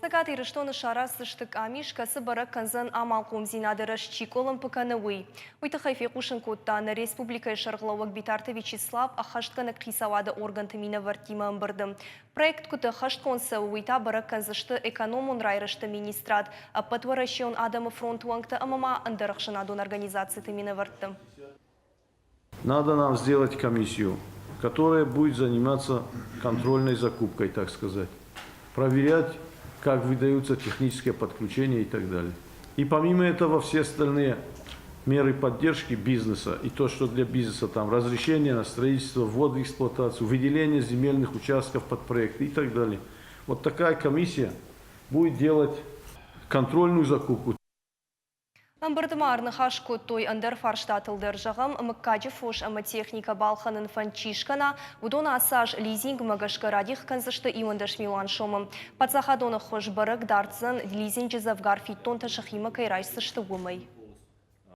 Цӕгат Ирыстоны сараздзысты къамис, кӕцы бӕрӕг кӕндзӕн амалхъомдзинады рӕзт чи къуылымпы кӕны, уый. Уый тыххӕй фехъусын кодта нӕ республикӕйы сӕргълӕууӕг Битарты Вячеслав ӕххӕстгӕнӕг хицауады органты минӕвӕрттимӕ ӕмбырды. Проект куыд ӕххӕстгонд цӕуы, уый та бӕрӕг кӕндзысты экономон райрӕзты министрад, Ӕппӕтуӕрӕсеон адӕмы фронты уӕнгтӕ ӕмӕ ма ӕндӕр ӕхсӕнадон организациты минӕвӕртты. Надо нам сделать комиссию, которая будет заниматься контрольной закупкой, так сказать. Проверять, как выдаются технические подключения и так далее. И помимо этого все остальные меры поддержки бизнеса и то, что для бизнеса там разрешение на строительство, ввод в эксплуатацию, выделение земельных участков под проекты и так далее. Вот такая комиссия будет делать контрольную закупку. Ӕмбырды ма ӕрныхас кодтой ӕндӕр фарстатыл дӕр. Зӕгъӕм, мыггаджы фос ӕмӕ техникӕ балхӕнын фӕнд чи скӕна, уыдон ацы аз лизингмӕ гӕсгӕ радих кӕндзысты 11 милуан сомы. Паддзахадон ӕххуыс бӕрӕг дардзӕн, лизинджы дзӕвгар фиддонтӕ сӕхимӕ кӕй райсдзысты, уымӕй.